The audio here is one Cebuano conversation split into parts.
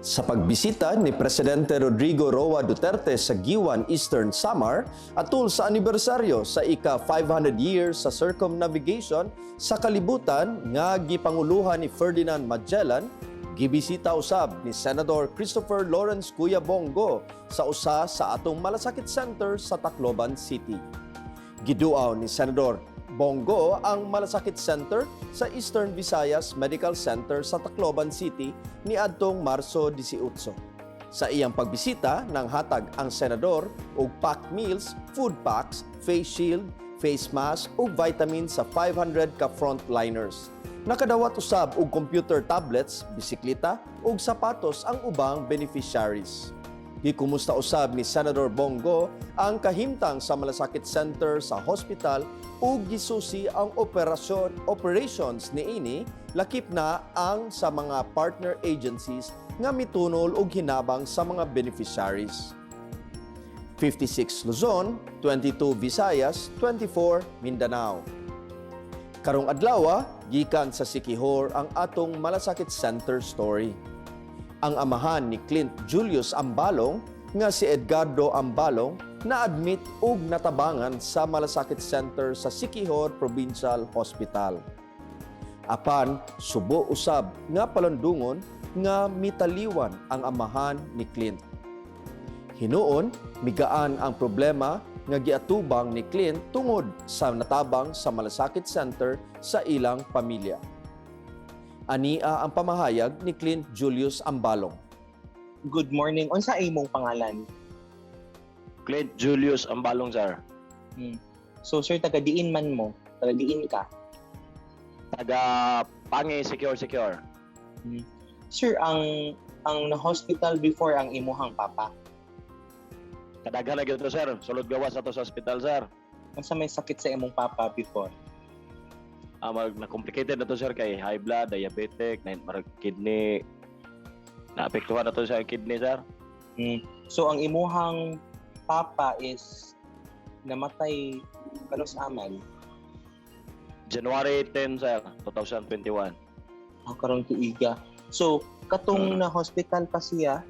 Sa pagbisita ni Presidente Rodrigo Roa Duterte sa Guiuan, Eastern Samar, atul sa anibersaryo sa ika 500 years sa circumnavigation sa kalibutan nga gipanguluhan ni Ferdinand Magellan, gibisita usab ni Senador Christopher Lawrence Cuya Bong Go sa usa sa atong Malasakit Center sa Tacloban City. Giduaw ni Senador Bong Go ang Malasakit Center sa Eastern Visayas Medical Center sa Tacloban City niadtong Marso 18. Sa iyang pagbisita, nanghatag ang senador og packed meals, food packs, face shield, face mask ug vitamins sa 500 ka frontliners. Nakadawat usab og computer tablets, bisikleta ug sapatos ang ubang beneficiaries. Gikumusta usab ni Senator Bong Go ang kahimtang sa Malasakit Center sa hospital ug gisusi ang operations niini, lakip na ang sa mga partner agencies nga mitunol og hinabang sa mga beneficiaries. 56 Luzon, 22 Visayas, 24 Mindanao. Karong adlaw, gikan sa Siquijor ang atong Malasakit Center story. Ang amahan ni Clint Julius Ambalong nga si Edgardo Ambalong na-admit ug natabangan sa Malasakit Center sa Siquijor Provincial Hospital. Apan subo usab nga palundungon nga mitaliwan ang amahan ni Clint. Hinuon, migaan ang problema nga giatubang ni Clint tungod sa natabang sa Malasakit Center sa ilang pamilya. Ania ang pamahayag ni Clint Julius Ambalong. Good morning. Unsa imong pangalan? Clint Julius Ambalong, sir. So sir, taga diin man mo? Taga diin ka? Taga Pangi, Siquijor, Siquijor. Sir, ang na-hospital before ang imuhang papa? Kadaghan na gyud to, sir. Sulod gawas na to sa hospital, sir. Unsa may sakit sa imong papa before? Ah, mag na complicated na to, sir, kay high blood, diabetic, na marag kidney. Naapektuhan na to sa kidney, sir. So ang imuhang papa is namatay kanus aman? January 10, sir, 2021. Ah, karong tuiga. So katong na hospital pa siya,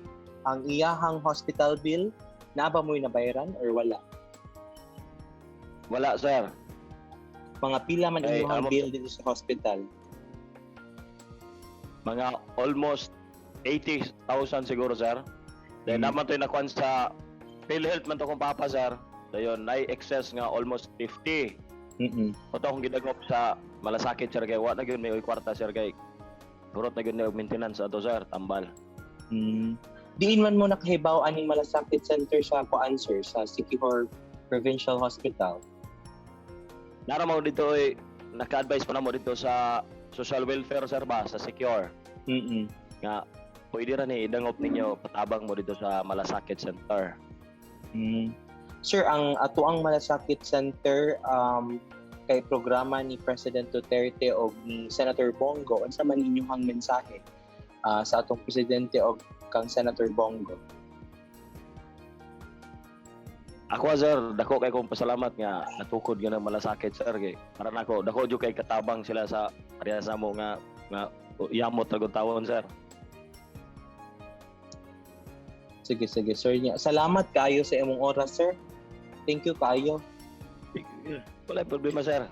ang iyahang hospital bill naa ba mo'y nabayaran or wala? Wala, sir. Mga pila man Ay, imuhang bill dito sa hospital? Mga almost 80,000 siguro, sir. Then naman to nakuan sa PhilHealth man to kong papa, sir. Dayon nay excess nga almost 50. Oto akong gidagop sa Malasakit, sir, kay wa na gyud may uy kwarta, sir, kay hurot na gyud na og maintenance ato, sir, tambal. Diin man mo nakahibaw aning Malasakit Center sa kuan, sir, sa Siquijor Provincial Hospital? Nara mo dito eh, naka-advise pa namo dito sa social welfare, sir, ba sa Siquijor nga pwede ra ni idangop ninyo patabang mo dito sa Malasakit Center. Sir, ang ato ang Malasakit Center kay programa ni President Duterte o ni Senator Bong Go, unsa man inyong mensahe sa atong presidente o kang Senator Bong Go? Ako, sir, dako kay kong pasalamat nga natukod nga ng Malasakit, sir, kay para nako dako jud kay katabang sila sa pareha sa mo nga nga yamot ra gud tawon, sir. Sige, sige, sir. Salamat kayo sa imong oras, sir. Thank you kayo. Wala problema, sir.